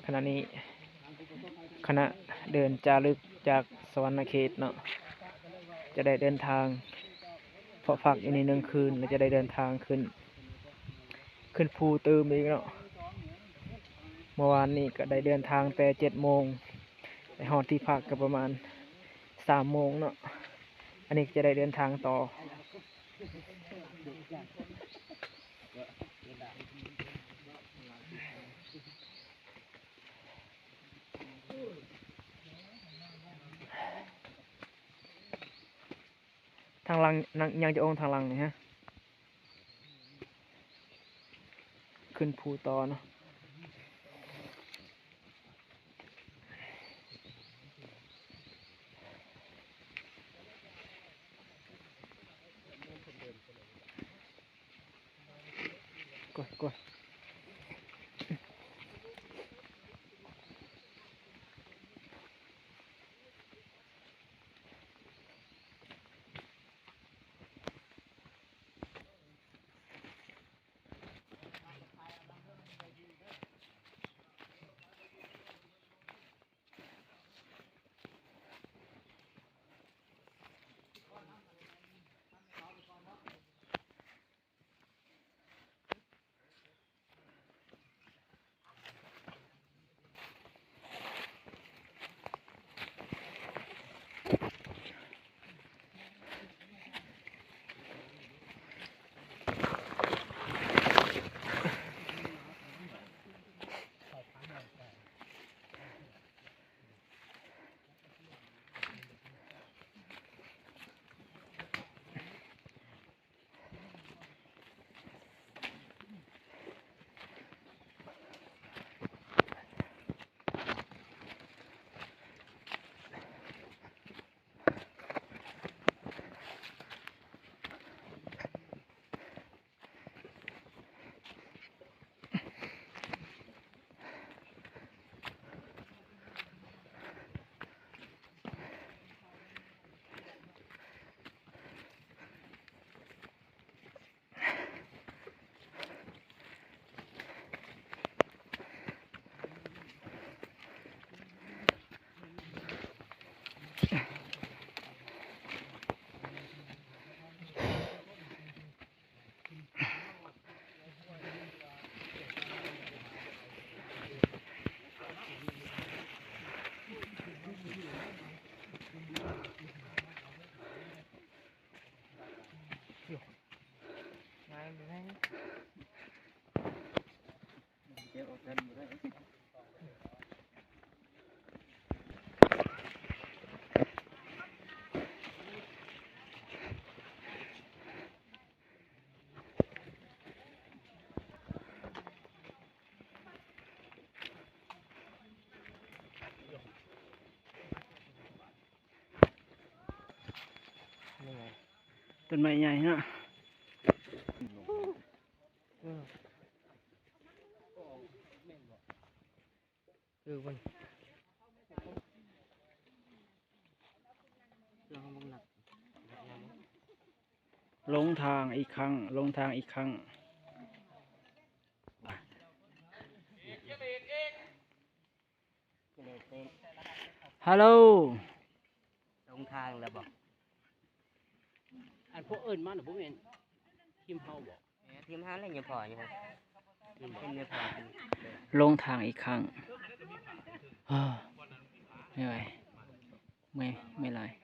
ຂະນະນີ້ ຄະນະເດີນຈາລຶກຈາກສະຫວັນນະເຂດເນາະ ຈະໄດ້ເດີນທາງ ເພາະພັກຢູ່ນີ້ໜຶ່ງຄືນ ແລ້ວຈະໄດ້ເດີນທາງຂຶ້ນ ຂຶ້ນພູຕື່ມອີກເນາະ. ເມື່ອວານນີ້ກໍໄດ້ເດີນທາງແຕ່ເຈັດໂມງ ໄດ້ຮອດທີ່ພັກກໍປະມານສາມໂມງເນາະ. ອັນນີ້ກໍຈະໄດ້ເດີນທາງຕໍ່. ທາງຫຼັງ ຍັງຈະອົງທາງຫຼັງນີ້ຮະ ຂຶ້ນພູຕໍ່ເນາະ. ກວດ ກວດ. ຕົ້ນໄມ້ໃຫຍ່ເນາະ. ເອີ ເບິ່ງ ຫຼົງທາງອີກຄັ້ງ ຫຼົງທາງອີກຄັ້ງ. ຮາໂຫຼ ຫຼົງທາງແລ້ວບໍ? ອັນພວກເອີ້ນມານະ ບໍ່ແມ່ນທີມເຮົາບໍ? ທີມເຮົາແຫຼະ ຍັງພໍຢູ່ ເຫັນບໍ່? ເຫັນຍັງພໍ ຫຼົງທາງອີກຄັ້ງ. ເອີ ເມື່ອຍ ເມື່ອຍ ເມື່ອຍຫຼາຍ.